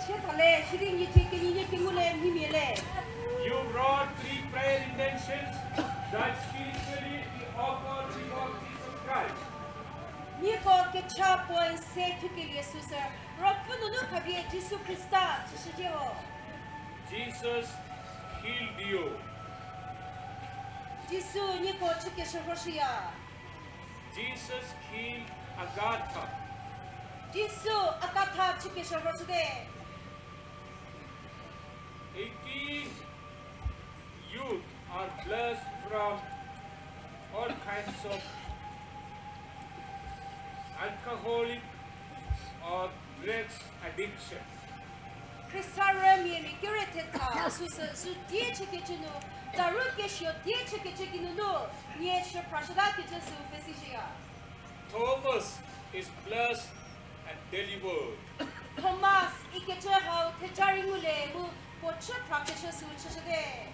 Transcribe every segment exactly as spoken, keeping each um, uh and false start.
Siethale, sidi nyie thie kenyi nie kengu le mhimia le. You brought three prayer intentions that spiritually we offer before Jesus Christ. Nieko kecha point se thukelie süsü, Ruopfü nunu khapie Jisu Khrista chüshücie ho. Jesus healed you. Jisu nieko chükeshürhoshüya. Jesus healed Agatha. Jisu Agatha chükeshürhoshüte. Eighteen youth are blessed from all kinds of alcoholic or drugs addiction. Khrisarümia mia kere thetha süsü zu die chükecü nu, daru kesuo die chükecü geinunu, nie shüphrashütakecü sü pesishüya. Thomas is blessed and delivered. Thomas ikecü hau theja rei ngulie mu puo chüphrakecü sü chüshüte.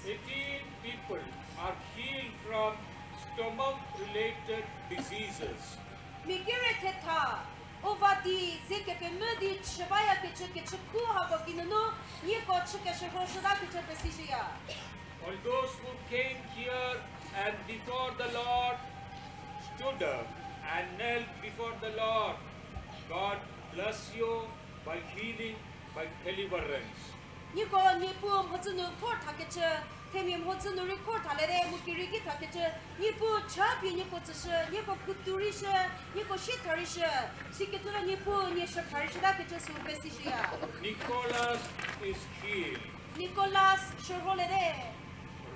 Eighteen people are healed from stomach-related diseases. Mia kere thetha, u va di ze kepemvü di chü bayakecü kechükhu hako geinunu, nieko chükeshürhoshütakecü pesishüya. All those who came here and before the Lord stood up and knelt before the Lord, God bless you by healing, by deliverance. Nieko Niepuu mhodzü nu khor thakecü, themia mhodzü nu rei khor thalete mu keri ki thakecü, Niepuu chapie nieko tsüshü, nieko khutu rei shü, nieko sietha rei shü, sikecüla Niepuu nie shüpha rei shütakecü sü pesishüya. Nicholas is healed. Nicholas shürholete.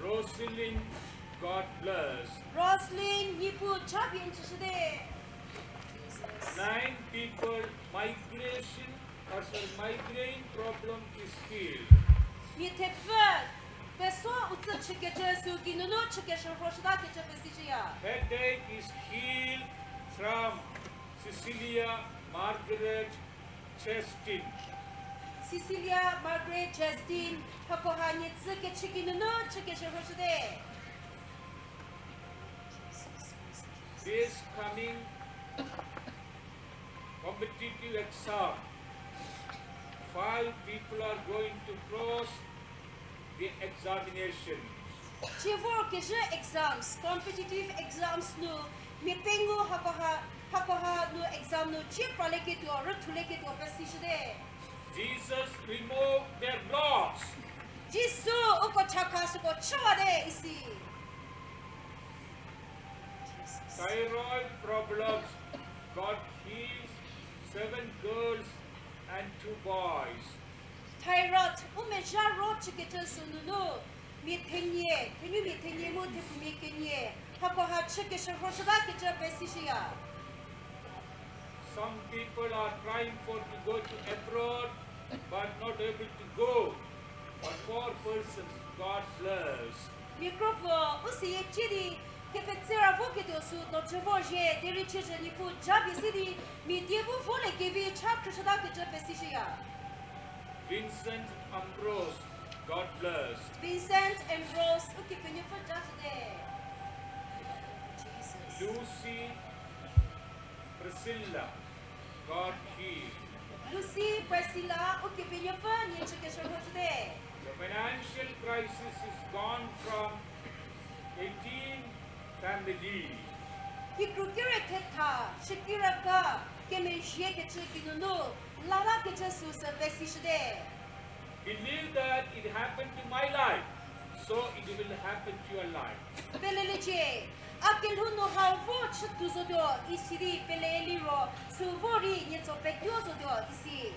Roselyn, God bless. Roselyn, Niepuu chapie n tsüshüte. Nine people, migration or, sorry, migraine problem is healed. Mia thepfü, peso u tsü chükecü sü geinunu chükeshürhoshütakecü pesishüya. Headache is healed from Cecilia Margaret Chastain. Cecilia Margaret Chastain, hakoha nie tsü kechü geinunu chükeshürhoshüte. This coming competitive exam, five people are going to cross the examination. Cie vorkezhü exams, competitive exams nu, mia pengou hakoha, hakoha nu exam nu cie pralieketuo, rüthulieketuo pesishüte. Jesus removed their blocks. Jisu uko chakha süko chüwate isi. Thyroid problems, God heals seven girls and two boys. Thyroid u mezha ro chükecü sünunu, mia thenie, thenumia thenie mu thepfumia kenie, hakoha chükeshürhoshütakecü pesishüya. Some people are trying for to go to abroad, but not able to go. But four persons God bless. Mia kropuo u seyie cie di, kepetsera voketuo sü dojü vorzhie, derei chiezhü Niepuu japie se di, mia die bu volie kevi cha khrüshütakecü pesishüya. Vincent Ambrose, God bless. Vincent Ambrose, Ukepenuopfü ja shüte. Lucy Priscilla, God heal. Lucy Priscilla, Ukepenuopfü nie chükeshürhoshüte. The financial crisis is gone from eighteen family. Kikru kire thetha, shükiraka, kemezhiekecü geinunu, lalakecü süsü pesishüte. Believe that it happened to my life, so it will happen to your life. Peleliecie, a kelhou nu hau vo chütuo zotuo isi di pele liro, sü vo rei nie tso petuo zotuo isi.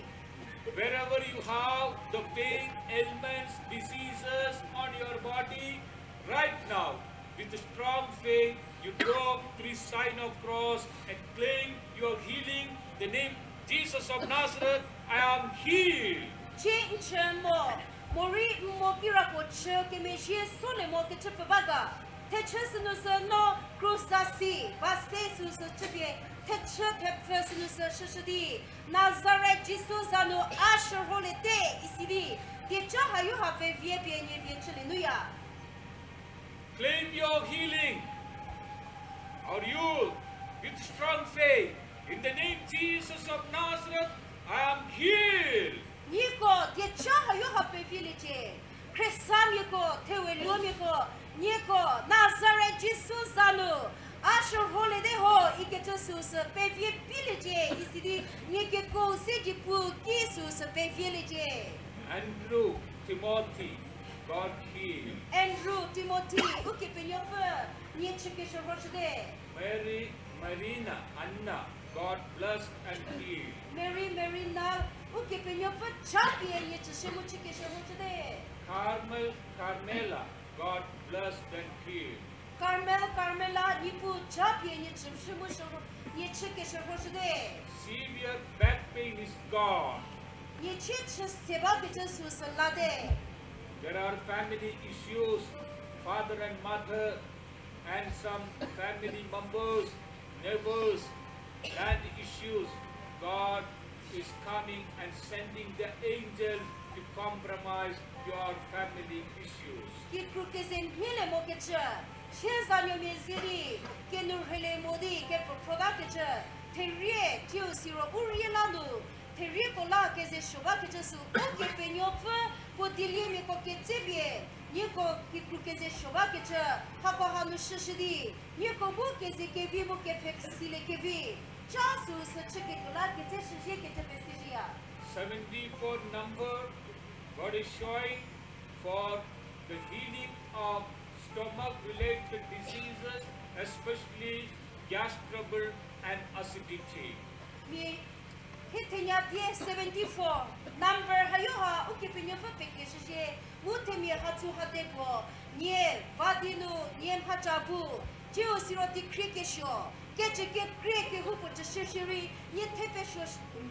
Wherever you have the pain, ailments, diseases on your body, right now, with strong faith, you draw three sign of cross and claim your healing. The name Jesus of Nazareth, I am healed. Cie n chü mo, morei n mo kirako chü kemezhie solie mo kechü pfü ba ga. Thechü sünu sü no krus za si, ba se süsü chüpie, thechü thepfü sünu sü shüshü di, Nazaret Jisu za nu a shürholiete isi di, dieca hayo ha pevie pie nie vie chülie nuya. Claim your healing, or you, with strong faith, in the name Jesus of Nazareth, I Nieko, thewe luomiako, nieko Nazaret Jisu za nu a shürholie te ho ikecü süu sü pevie piliecie, isidi nie kekuo se diepu ki süu sü pevieliecie. Andrew, Timothy, God heal. Andrew, Timothy, Ukepenuopfü, nie chü keshürhoshü te. Mary, Marina, Anna, God bless and heal. Mary, Marina, Ukepenuopfü chapie nie tsüshü mu chü keshürhoshü te. Carmel, Carmela, God bless and heal. Carmel, Carmela, Niepuu chapie nie tsüshü mu shürho-, nie chü keshürhoshü te. Severe back pain is gone. Nie chie chü se bakecü süu sü la te. There are family issues, father and mother, and some family members, neighbors, land issues. God is coming and sending the angels to compromise your family issues. Kikru keze mhielie mokecü, siezanuomia ze di, kenu rheilie mo di kepfü khrotakecü, therie tiu siro u rie la nu, therieko la keze suo bakecü süu Ukepenuopfü puo dieliemiako ketsepie, nieko kikru keze suo bakecü, hako hanu shüshü di, nieko bu keze kevi mu kepfhe silie kevi, ca süu sü chüketuo la ketse shüzhie kethepie sishüya. Seventy-four number, God is showing for the healing of stomach related diseases, especially gas trouble and acidity. Mia hie thenya die seventy-four number hayo ha Ukepenuopfü pekieshüzhie, mu themia hatsu hate puo, nie va di nu nie mhaca bu, tiu siro dikhrie kesuo, kecü kekrie kehoupuo cü shüshü rei, nie thepesuo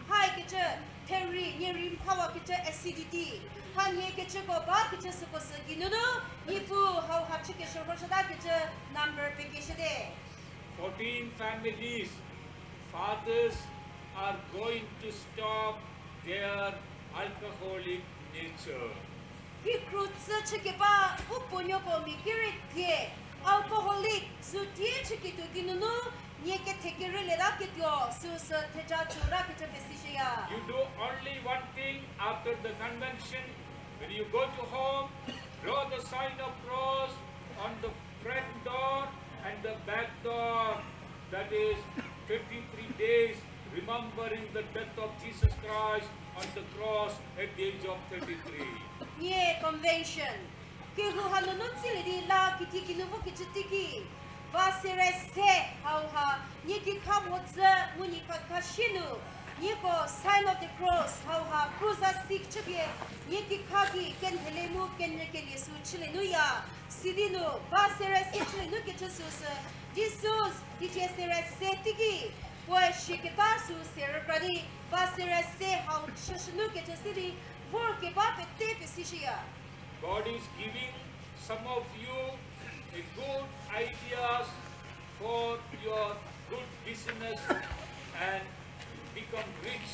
mhaikecü, therie nie rei mhawakecü acidity, hanie kecüko bakecü süko sü geinunu, Niepuu hauha chü keshürhoshütakecü number pekieshü te. Fourteen families, fathers are going to stop their alcoholic nature. Kikru tsü chükeba u puonuoko mia kere die alcoholic zu die chüketuo geinunu, nie kethekerelietaketuo süu sü theja tsürakecü pesishüya. You do only one thing after the convention. When you go to home, draw the sign of cross on the front door and the back door. That is twenty-three days remembering the death of Jesus Christ on the cross at the age of thirty-three. Nie convention kehou hanunu tsilie di la kiti kinu vokecü teiki, va sere se hauha, nie kikha mhodzü mu nie kikha sie nu, nieko sign of the cross hauha kruza sik chüpie, nie kikha ki kenhele mu kenyükelie süu chülie nuya. Sidi nu va sere se chülie nukecü süu sü, Jisu teicie sere se teiki, puoe siaketa süu se rükra di, va sere se hau chüshü nukecü si di, vorkeba pete pesishüya. God is giving some of you a good ideas for your good business and become rich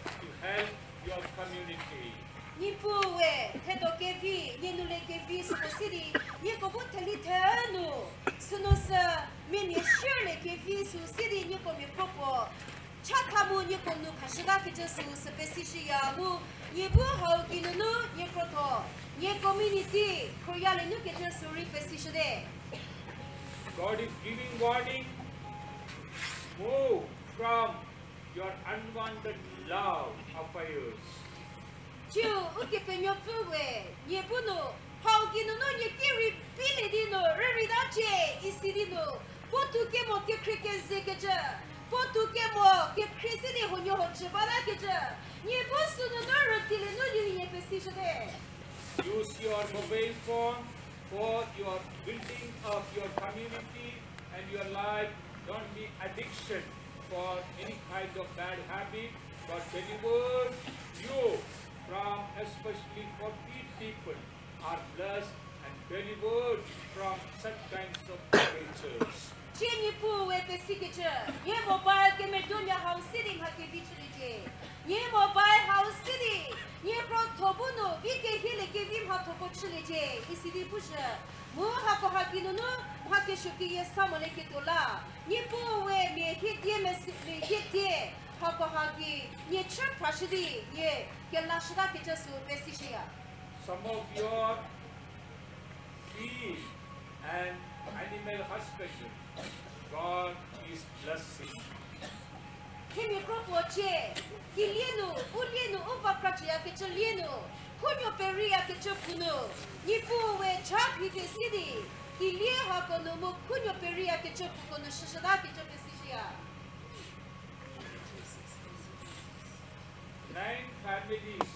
to help your community. Niepuu we thedo kevi, nie nu le kevi süko si di, nieko bu theli the nu, sünu sü, mia mia share le kevi süu si di nieko mia kro puo chatha mu nieko nu khashütakecü süu sü pesishüya mu, nie bu hau geinunu nie krotho, nie community khroyalie nukecü süu rei pesishüte. God is giving warning, move from your unwanted love affairs. Tsiu Ukepenuopfü we nie bu nu hau geinunu nie ki rei bilie di nu rüreitacie isi di nu, puotou kemo kekhrie kezekecü, puotou kemo kekhrie se di huonuohuo cü batakecü, nie bu sünunu rüdilie nu nie pesishüte. Use your mobile phone for your building of your community and your life. Don't be addiction for any kind of bad habit, but deliver you from, especially fourteen people are blessed and delivered from such kinds of creatures. Tsie Niepuu we pesikecü, nie mobile kemedo nya hau si di mha kevi chüliecie. Nie mobile hau si di, nie krotho bu nu vi kehielie kevi mhathoko chüliecie, isi di pushü. Mu hakoha geinunu mha kesuo keyie sa molieketuo la, Niepuu we mia hiedie mesi, mia hiedie, hakoha gei nie chü phrashü di nie kelashütakecü süu pesishüya. Some of your field and animal husbandry, God is blessing. Themia kropuo cie, kilie nu, u lie nu, u va krachüyakecü lie nu, khunuo periyakecü phu nu, Niepuu we ja phi pie si di, kilie hako nu mu khunuo periyakecü phuko nu shüshüta kecü pesishüya. Nine families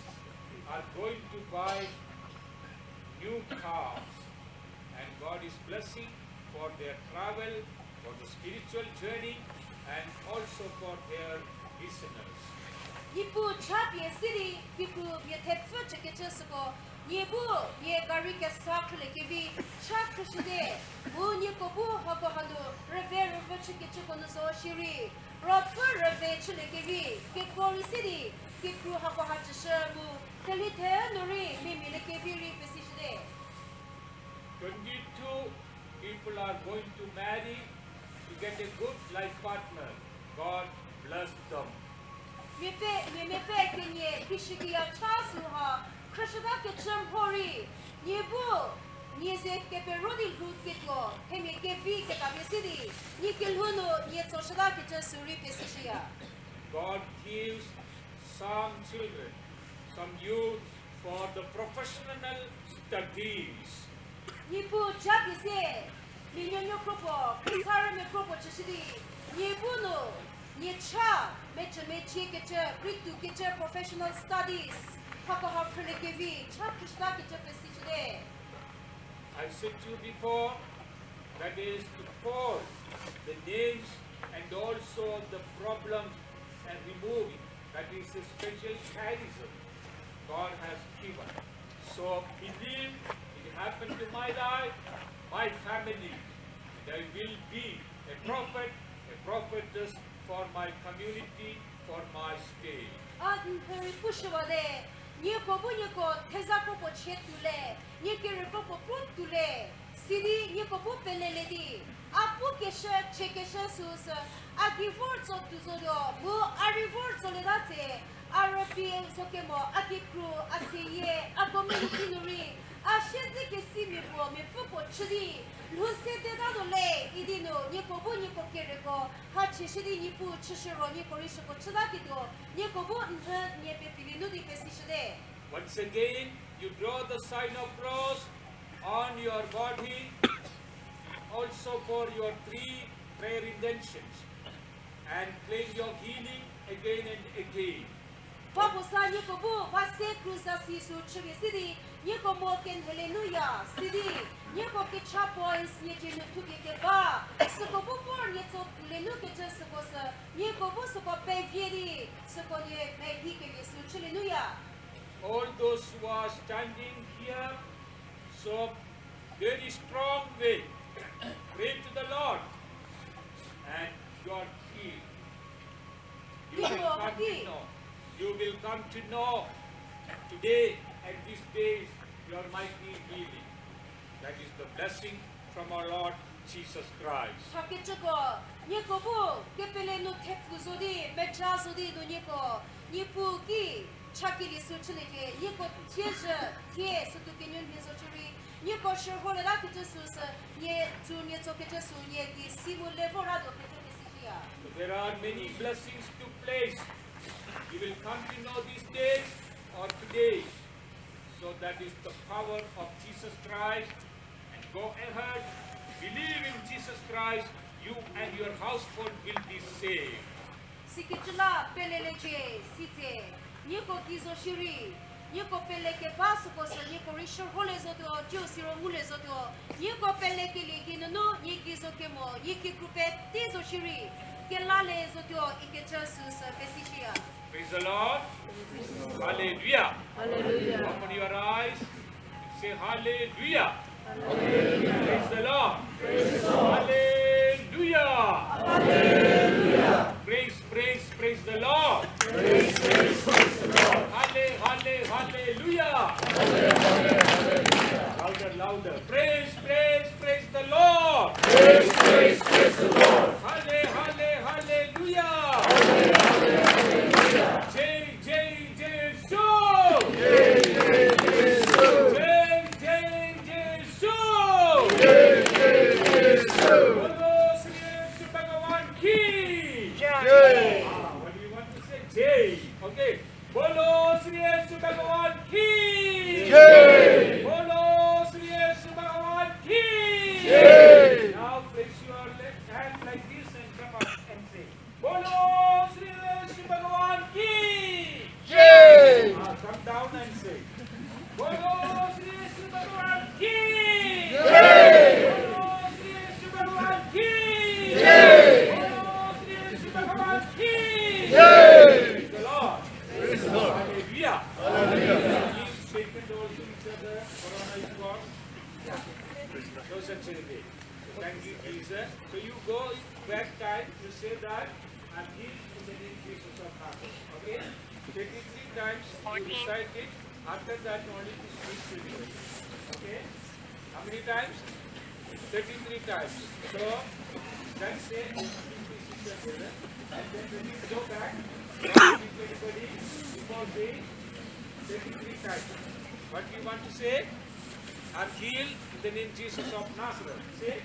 are going to buy new cars, and God is blessing for their travel, for the spiritual journey, and also for their business. Niepuu ja pie si di, kikru mia thepfü chükecü süko, nie bu, nie gari kesa khrülie kevi, cha khrüshüte, mu nieko bu hako hanu, rüve rüvü chükecüko nu zo shierei, ruopfü rüve chülie kevi, kekuo rei si di, kikru hako ha chüshü mu, theli the nu rei, mimia le kevi rei pesishüte. Twenty-two people are going to marry to get a good life partner. God bless them. Mia pe, mia mia pe kenie kishükiya cha süha, khrüshüta kecü mho rei, nie bu, nie ze kepero di lhou ketuo, themia kevi keta pie si di, nie kelhou nu, nie tsoshüta kecü sü rei pesishüya. God gives some children, some youth for the professional studies. Niepuu ja pie se, mianuonuo kropuo, khrüsarümia kropuo chüshü di, nie bu nu, nie cha, mecü mecie kecü, krei tu kecü professional studies, hako ha phrülie kevi, cha khrüshüta kecü pesishüte. I said to you before, that is to call the names and also the problems and remove it. That is a special charism God has given. So believe it happened to my life, my family, and I will be a prophet, a prophetess for my community, for my state. A n phe rei pushüwate, nieko bu nieko theza kropuo chie tuole, nie kere kropuo pu tuole, sidi nieko bu pelelie di, a pukeshü, chiekeshü süsü, a gei vor tso tuo zotuo, mu a rei vor tsolieta tse, a rüpie zo kemo, a kikru, a seyie, a community nu rei, a siedzekesi mia puo, miapfü puo chü di, lhou se tetatuo le, idi nu, nieko bu nieko kereko, ha chieshü di Niepuu chüshü ro nieko rei süko chütaketuo, nieko bu n hü nie pepili nu di pesishüte. Once again, you draw the sign of cross on your body, also for your three prayer intentions, and claim your healing again and again. Ba puo sa nieko bu va se kru zasi sü chüpie si di, nieko mo kenhelie nuya, sidi, nieko kecha points nie dzie nu thupie keba, süko bu vor nie tso tuolie nu kecü süko sü, nieko bu süko pevie di, süko nie mehikelie sü chülie nuya. All those who are standing here, so very strong way, pray to the Lord, and you are healed. You will come to know. You will come to know today, at these days, your mighty healing. That is the blessing from our Lord Jesus Christ. Chakecüko, nieko bu kepele nu thepfu zo di, meja zo di nu nieko, Niepuu ki chakelie sü chüliecie, nieko thiezhü, thie sütuo kenuo mhie zo shierei, nieko shürholieta kecü süsü, nie tsu nie tso kecü sü, nie gei si mu le voratuo kecü pesishüya. There are many blessings took place. You will come to know these days or today. So that is the power of Jesus Christ. And go ahead, believe in Jesus Christ, you and your household will be saved. Sikecü la peleliecie, sitse, nieko gei zo shierei, nieko pelekeba süko sü nieko rei shürholie zotuo, tiu siro ngulie zotuo, nieko pelekelie geinunu, nie gei zo kemo, nie kikru pete zo shierei, kelale zotuo, ikecü süsü pesishüya. Praise the Lord. Hallelujah. Hallelujah. Open your eyes. Say hallelujah. Hallelujah. Praise the Lord. Praise the Lord. Hallelujah. Hallelujah. Praise, praise, praise the Lord. Praise, praise, praise the Lord. Halle, halle, hallelujah. Halle, halle, hallelujah. Louder, louder. Praise, praise, praise the Lord. Praise, praise, praise the Lord. Halle, halle, hallelujah. Halle, halle, hallelujah. Jai, jai, Jisu. Jai, jai, Jisu. Jai, jai, Jisu. भगवान की जय। बोलो श्री यीशु भगवान की जय। Now place your left hand like this and clap and say, बोलो श्री यीशु भगवान की जय। Ah, come down and say, बोलो श्री यीशु भगवान की जय। बोलो श्री यीशु भगवान की जय। बोलो श्री यीशु भगवान की जय। Praise the Lord. Praise the Lord. Hallelujah. Hallelujah. Please shake and also each other. Corona is gone. Closer to the day. So thank you, Jesus. So you go back time, you say that, "I'm healed in the name of Jesus of Nazareth." Okay? Thirty-three times you recite it. After that, only to speak to you. Okay? How many times? Thirty-three times. So, that say, and then when you go back, everybody, before saying, thirty-three times. What you want to say? "I'm healed in the name Jesus of Nazareth." Say.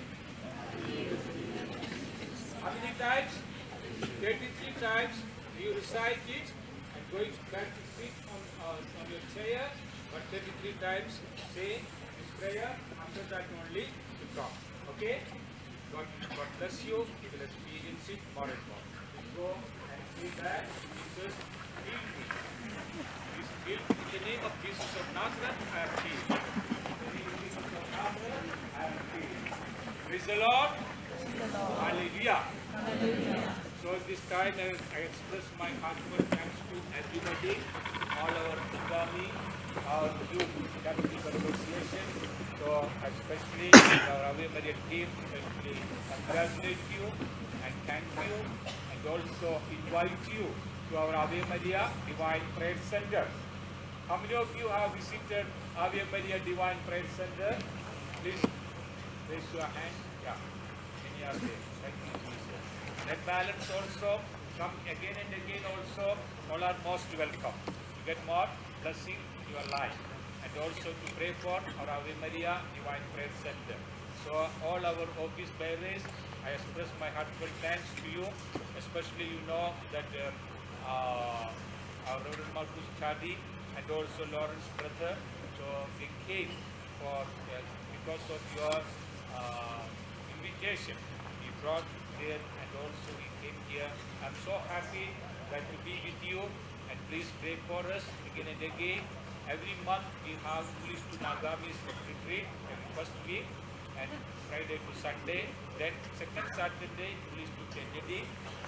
How many times? Thirty-three times you recite it and going back to sit on, uh, on your chair, but thirty-three times say this prayer, after that only you talk. Okay? God, God bless you. You will experience it more and more. Go and say that Jesus healed me. He's healed. In the name of Jesus of Nazareth, I am healed. In the name of Jesus of Nazareth, I am healed. Praise the Lord. Praise the Lord. Hallelujah. Hallelujah. So this time I, I express my heartfelt thanks to everybody, all our Angami, our youth, Catholic Association. So especially our Ave Maria team, especially congratulate you and thank you and also invite you to our Ave Maria Divine Prayer Center. How many of you have visited Ave Maria Divine Prayer Center? Please raise your hand. Yeah. Many are there. Thank you, Jesus. That balance also, come again and again also. All are most welcome to get more blessing in your life. And also to pray for our Ave Maria Divine Prayer Center. So all our office bearers, I express my heartfelt thanks to you. Especially, you know that, uh, uh, our Reverend Marcus Chadi and also Lawrence brother, so they came for, uh, because of your, uh, invitation. We brought there and also we came here. I'm so happy that to be with you, and please pray for us again and again. Every month we have English to Nagami retreat every first week, and Friday to Sunday. Then second Saturday, English to Tenyidi.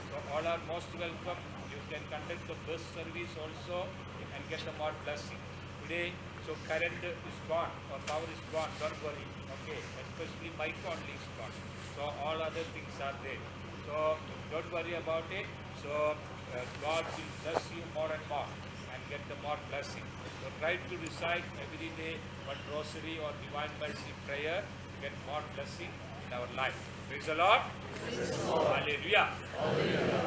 So all are most welcome. You can conduct the bus service also and get the more blessing. Today, so current is gone or power is gone, don't worry. Okay, especially mic only is gone. So all other things are there. So don't worry about it. So, uh, God will bless you more and more and get the more blessing. So try to recite every day one rosary or Divine Mercy prayer, get more blessing in our life. Praise the Lord. Hallelujah.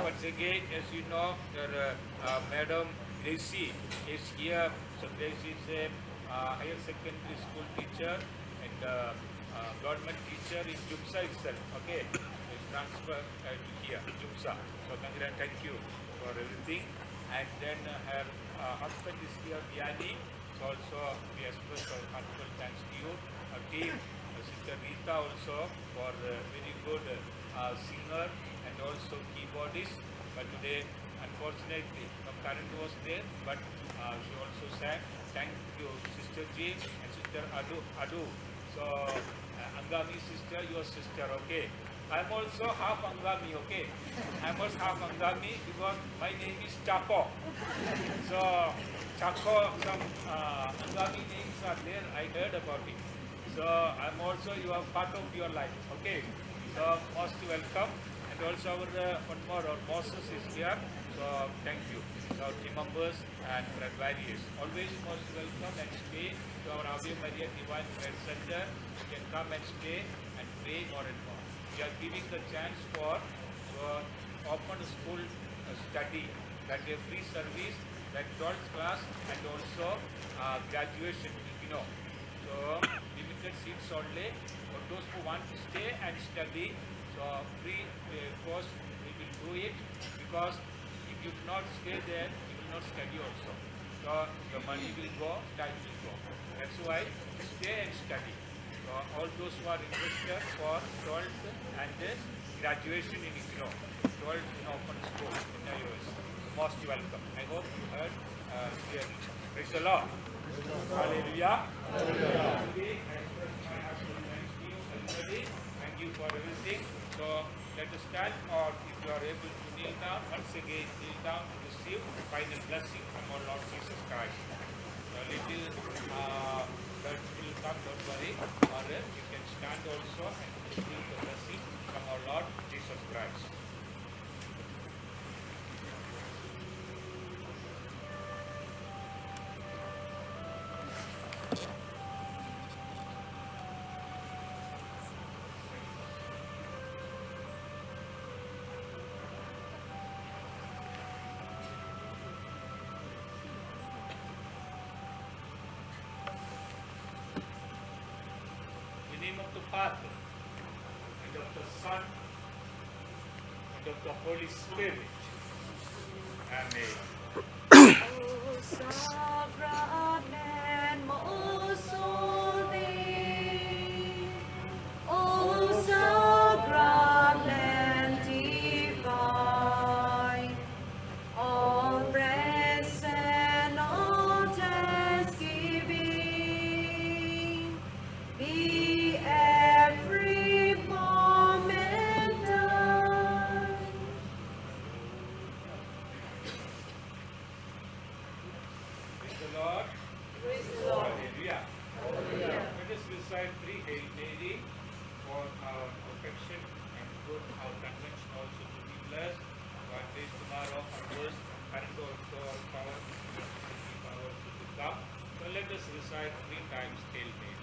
Once again, as you know, the, uh, uh, Madam Gracie is here. So Gracie is a, uh, higher secondary school teacher and, uh, uh, government teacher in Jumsa itself. Okay, is transfer, uh, to here, Jumsa. So congrat-, thank you for everything. And then, uh, her, uh, husband is here, Biani. So also we express our heartfelt thanks to you, our team, uh, Sister Rita also for, uh, very good, uh, singer and also keyboardist. But today, unfortunately, no current was there, but, uh, she also sang. Thank you, Sister Ji and Sister Adu. Adu. So, uh, Angami sister, your sister, okay? I'm also half Angami, okay? I'm also half Angami because my name is Chako. So, Chako, some, uh, Angami names are there, I heard about it. So, I'm also, you are part of your life, okay? So, most welcome. And also our, uh, one more, our Moses is here. So, thank you. So, our team members and our advisees. Always most welcome and stay to our Ave Maria Divine Prayer Center. You can come and stay and pray more and more. We are giving the chance for, for open school, uh, study, that a free service, that twelfth class and also, uh, graduation, you know. So, limited seats only. For those who want to stay and study, so free, uh, course, we will do it, because if you do not stay there, you will not study also. So So your money will go, time will go. That's why stay and study. So all those who are interested for twelfth and the graduation in ISRO, twelfth in Open School in I O S, most welcome. I hope you heard uh, clearly. Praise the Lord. Hallelujah. Hallelujah. Today, I express my heartfelt thanks to you, everybody. Thank you for everything. So let us stand, or if you are able to kneel down, once again kneel down to receive the final blessing from our Lord Jesus Christ. A little uh, dirt will come, don't worry. Or uh, you can stand also and receive the blessing from our Lord Jesus Christ. In the name of the Father, and of the Son, and of the Holy Spirit. Amen. O sacrament most holy, O sacrament divine, all praise and all thanksgiving be every moment thine. Praise the Lord. Praise the Lord. Hallelujah. Hallelujah. Let us recite three Hail Mary for our protection and good our convention also to be blessed. God bless tomorrow, our worst, and also our power, our to become. So let us recite three times Hail Mary.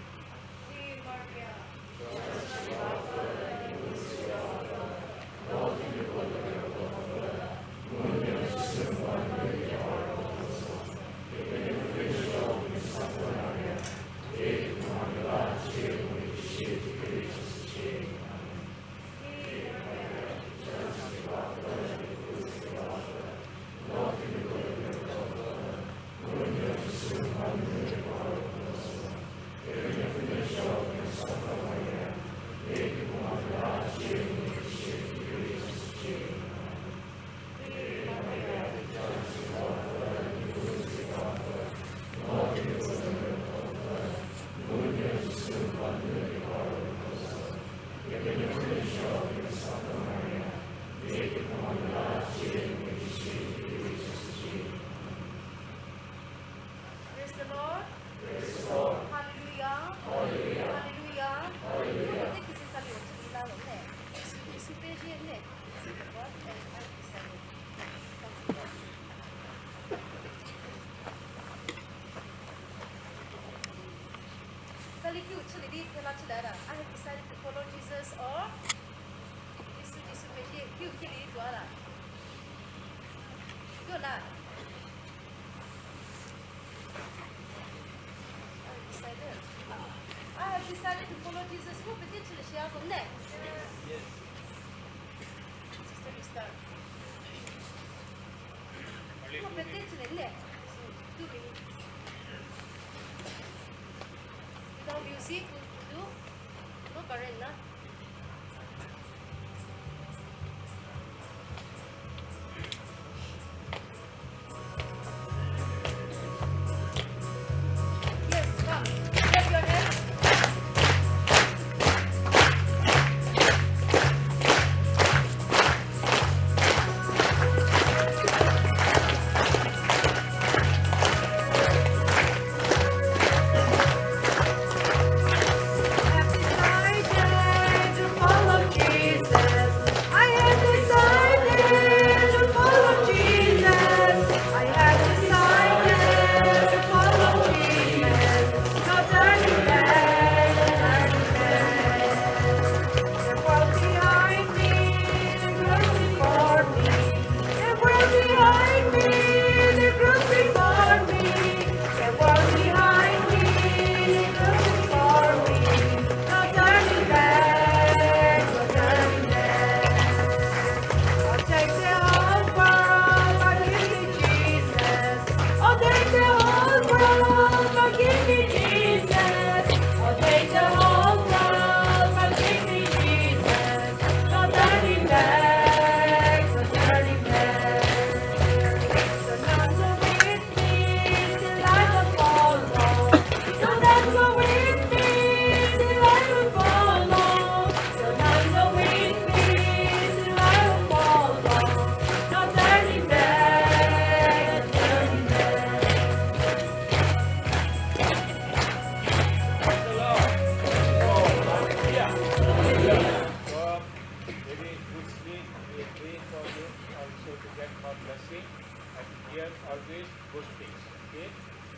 Praise the Lord. Praise the Lord. Hallelujah. Hallelujah. Hallelujah. Hallelujah. Thank you, Sister Liu. Thank you, Sister Liu. Sali kiu chülie di thela chülie ta. I have decided to follow Jesus or Jisu, Jisu pezie kiu kilie tuo la. Tuo la. I have decided. I have decided to follow Jesus. Ko pete chülie shia zo ne? Sister Mister. Ko pete chülie ne? Without music, we do no current na. Yes, come. Clap your hands.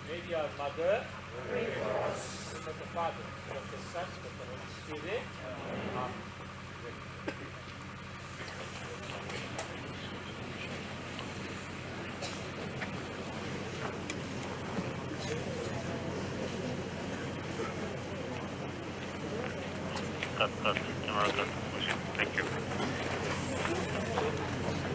May be our mother. Pray for us. In the name of the Father, and of the Son, and of the Holy Spirit. Amen. Cut, cut, camera cut.